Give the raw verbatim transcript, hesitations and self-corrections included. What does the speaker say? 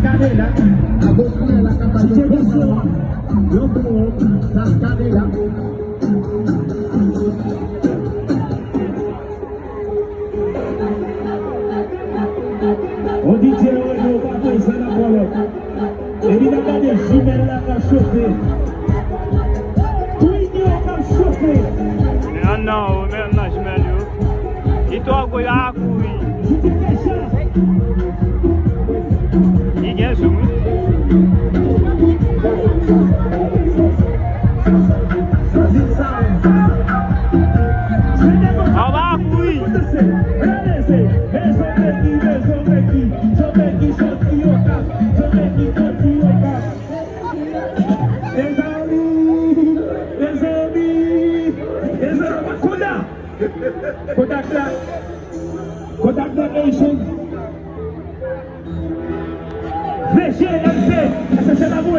Kadela, a bon koulè la ka bay yon bon son, yon bon kaskade la. On D J Reno pa prezan nan Pòlòk. Epi n ap gade jimèl la k ap chofe. Twin yo k ap chofe. Men an nan, men an nan jimèl yo. Li twò gwo, y a kouri. Li gen zoom, wi. Anba kouri. Mezanmi, mezanmi, mezanmi, mezanmi, mezanmi, mezanmi, Kodak. Kodak la. Kodak la, Nation. V G M C, èske se la pou